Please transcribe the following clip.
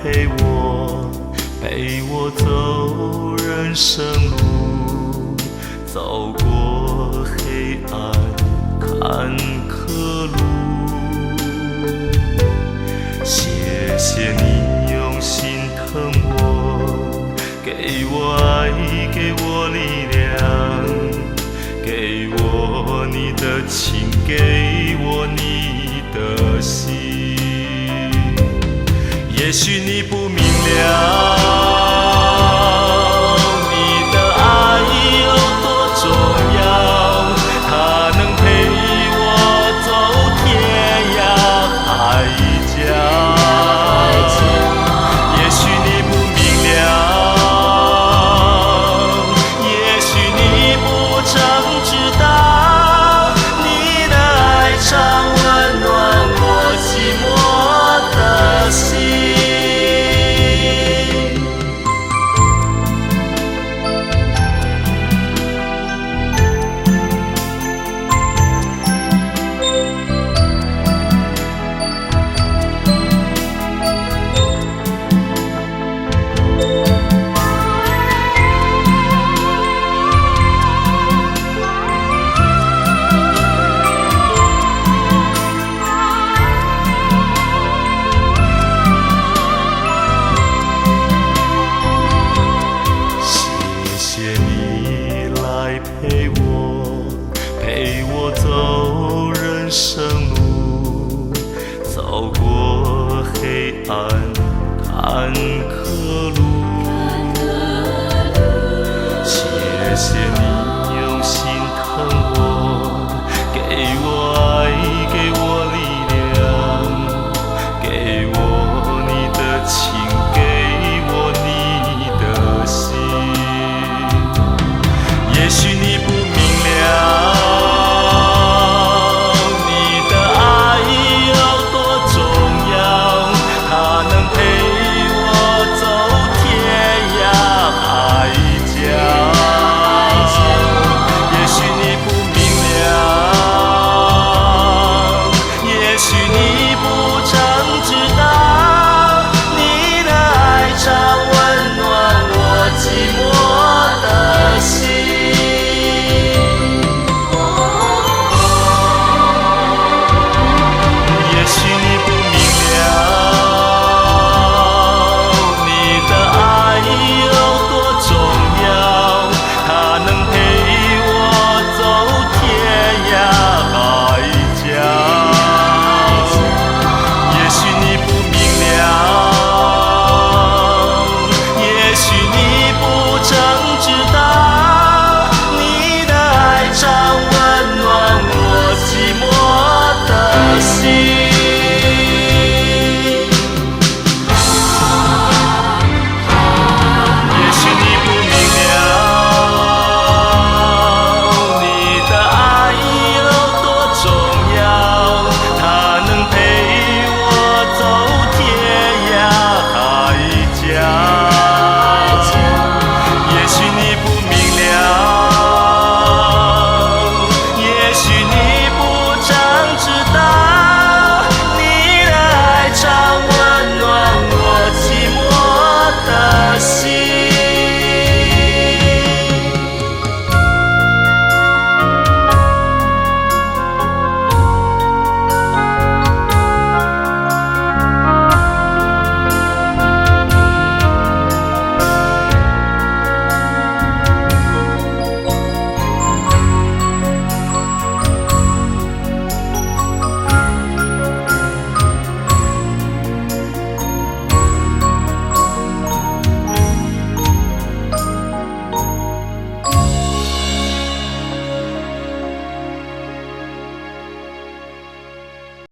陪我，陪我走人生路，走過黑暗坎坷路。謝謝你用心疼我，給我愛，給我力量，給我你的情，給我你的心。也許你不明了，你的愛有多重要，它能陪我走天涯海角。也許你不明了，也許你不曾知道，你的愛常溫暖我寂寞的心。謝謝你來陪我，陪我走人生路，走過黑暗坎坷路。謝謝你